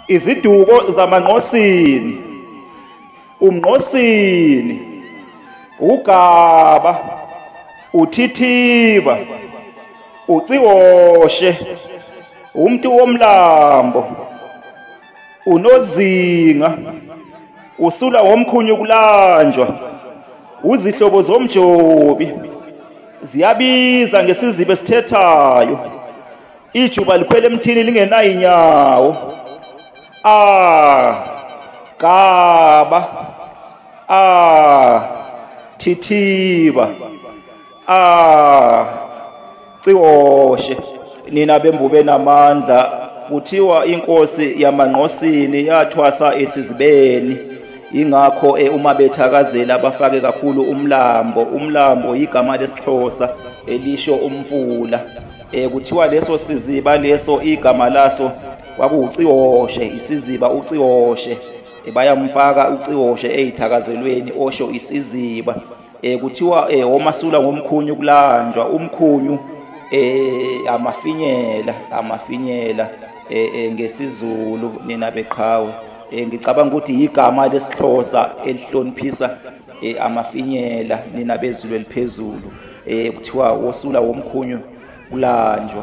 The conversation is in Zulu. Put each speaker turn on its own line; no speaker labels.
Iziduko zamanqosini, umnqosini, ugaba, uthithiba, uciwoshe, umuntu womlambo, unozinga, usula womkhunyu kulanjwa, uzihlobo zomjobi ziyabiza ngesizibe esithethayo, ijuba likhwele emthini lingenayo inyawo. A gaba, a thithiba, a ciwoshe. Nina bembube namandla, kuthiwa inkosi yamanqosini yathwasa esizibeni, ingakho uma bethakazela bafake kakhulu umlambo. Umlambo igama lesiXhosa elisho umfula. Kuthiwa leso siziba leso igama laso kwakuwuciwoshe, isiziba uciwoshe. Bayamfaka uciwoshe eyithakazelweni osho isiziba. Kuthiwa omasula ngomkhunyu kulanjwa, umkhunyu amafinyela, amafinyela ngesiZulu nina beqhawe. Ngicabanga ukuthi igama lesiXhosa elihloniphisa amafinyela nina bezulu eliphezulu. Kuthiwa wosula womkhunyu kulanjwa.